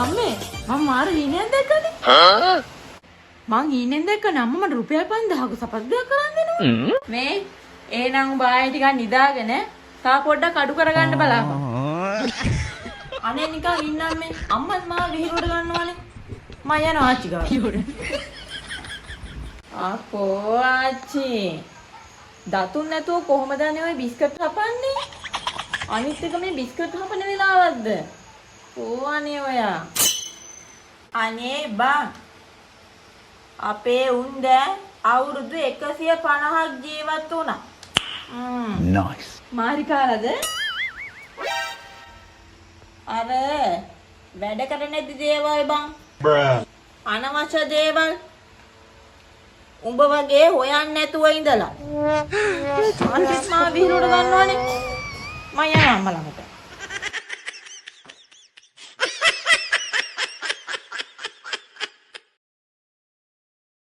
අම්මේ, මං මාර හීනයක් දැක්කනේ. මං හීනෙන් දැක්කනේ අම්මා මට රුපියල් 5000ක සපත්තු දෙයක් අරන් දෙනවා. මේ එහෙනම් උඹ ආයෙ ටිකක් නිදාගෙන තව පොඩ්ඩක් අඩු කරගන්න බලාපන්. අනේ නිකන් ඉන්නම් මේ අම්මත් මාව විහිළුවට ගන්නවනේ. මං යනවා ආච්චි ගාව. අකෝ ආච්චි. දතුන් නැතුව කොහොමද අනේ ඔය බිස්කට් හපන්නේ? අනිත් එක මේ බිස්කට් හපන වෙලාවක්ද? කෝ අනේ ඔයා. අනේ බං, අපේ උන් දැන් අවුරුදු 150ක් ජීවත් වුණා. Nice. Maari කාලද? අර වැඩ කර නැති දේවල් බං. අනවශ්‍ය දේවල්. උඹ වගේ හොයන්න නැතුව ඉඳලා. ආන්ටිත් මාව විහිළුවට ගන්නවනේ. මං යනවා අම්මා ළඟට.